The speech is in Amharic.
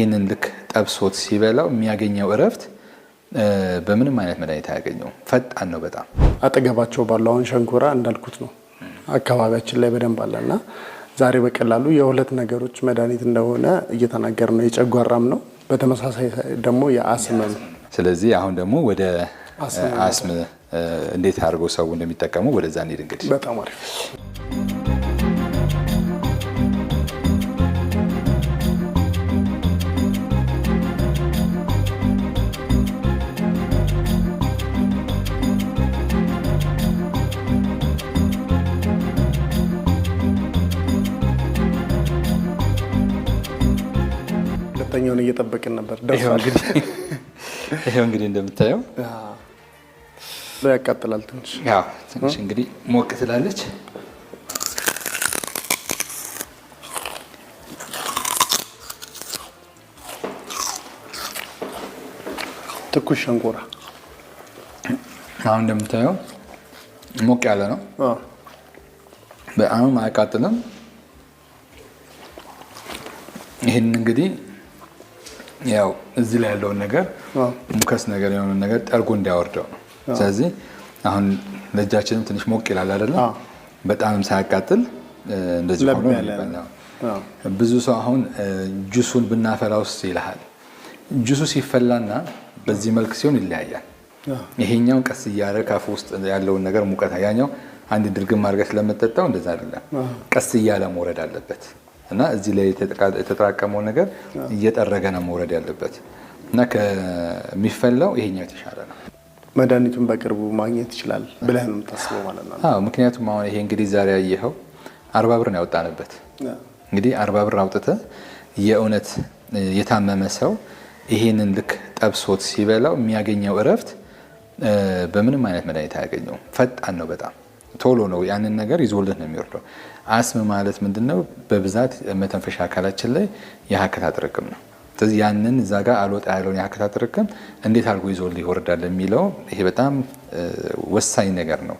ይህንን ልክ ጠብሶት ሲበላው የሚያገኘው እረፍት በምንም አይነት መድኃኒት አያገኘውም። ፈጣን ነው በጣም። አጠገባቸው ባለው አሁን ሸንኮራ እንዳልኩት ነው አካባቢያችን ላይ በደንብ አለና ዛሬ በቀላሉ የሁለት ነገሮች መድኃኒት እንደሆነ እየተናገር ነው። የጨጓራም ነው፣ በተመሳሳይ ደግሞ የአስምም። ስለዚህ አሁን ደግሞ ወደ አስም እንዴት አድርጎ ሰው እንደሚጠቀሙ ወደዛ እንሂድ እንግዲህ። በጣም አሪፍ። ሁለተኛውን እየጠበቅን ነበር። ደርሷል። ይኸው እንግዲህ እንደምታየው ያቃጥላል ትንሽ። ያው ትንሽ እንግዲህ ሞቅ ትላለች። ትኩስ ሸንኮራ አሁን እንደምታየው ሞቅ ያለ ነው። በጣም አያቃጥልም። ይህን እንግዲህ ያው እዚህ ላይ ያለውን ነገር mucus ነገር የሆነ ነገር ጠርጎ እንዲያወርደው ነው። ስለዚህ አሁን ለእጃችንም ትንሽ ሞቅ ይላል አይደለም? በጣምም ሳያቃጥል እንደዚህ ሆኖ የሚበላው። ብዙ ሰው አሁን ጁሱን ብናፈላውስ ይልሃል። ጁሱ ሲፈላና በዚህ መልክ ሲሆን ይለያያል። ይሄኛውን ቀስ እያለ ካፍ ውስጥ ያለውን ነገር ሙቀት፣ ያኛው አንድ ድርግም አድርገህ ስለምጠጣው እንደዛ አይደለም። ቀስ እያለ መውረድ አለበት እና እዚህ ላይ የተጠራቀመው ነገር እየጠረገ ነው መውረድ ያለበት እና ከሚፈላው ይሄኛው የተሻለ ነው። መድኃኒቱን በቅርቡ ማግኘት ይችላል ብለህ ነው የምታስበው ማለት ነው? አዎ፣ ምክንያቱም አሁን ይሄ እንግዲህ ዛሬ ያየኸው 40 ብር ነው ያወጣንበት። እንግዲህ 40 ብር አውጥተህ የእውነት የታመመ ሰው ይሄንን ልክ ጠብሶት ሲበላው የሚያገኘው እረፍት በምንም አይነት መድኃኒት አያገኘውም። ፈጣን ነው በጣም ቶሎ ነው ያንን ነገር ይዞልህ ነው የሚወርደው። አስም ማለት ምንድን ነው? በብዛት መተንፈሻ አካላችን ላይ የሀከታ ጥርቅም ነው። ስለዚህ ያንን እዛ ጋር አልወጣ ያለውን የሀከታ ጥርቅም እንዴት አድርጎ ይዞልህ ይወርዳል የሚለው ይሄ በጣም ወሳኝ ነገር ነው።